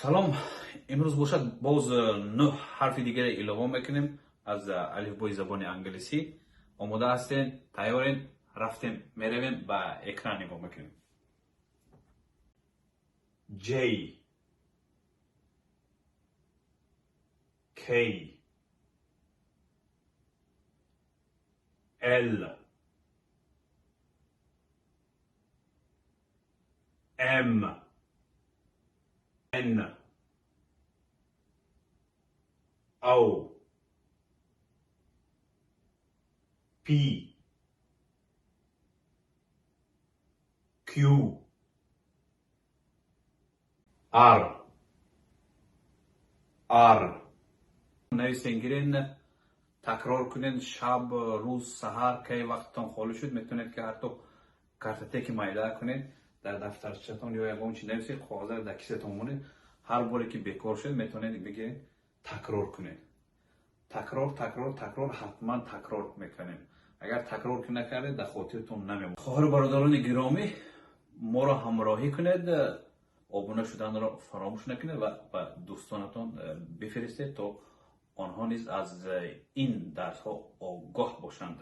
Салом. Имрӯз бошад, боз нӯҳ ҳарфи дигаре илова мекунем аз алифбои забони англисӣ. Омода ҳастен? Тайёрен? Рафтем, меравем, ба экран нигоҳ мекунем. J, K, L, M, N, O, P, Q, R, R. Нависен, гирен, такрор кунед шаб, рӯз, саҳар, кай вақттон холӣ шуд. Метавонед, ки ҳатто картотеки майда кунед, дар дафтарчатон ё ягон чи нависед, коғаза дар кисатон монед. Ҳар боре ки бекор шуд, метавонед бигиред, такрор кунед. Такрор, такрор, такрор, ҳатман такрор мекунем. Агар такрор ки накардед, дар хотиртон намемонад. Хоҳару бародарони гиромӣ, моро ҳамроҳӣ кунед, обуна шуданро фаромӯш накунед ва ба дӯстонатон бифиристед, то онҳо низ аз ин дарсҳо огоҳ бошанд.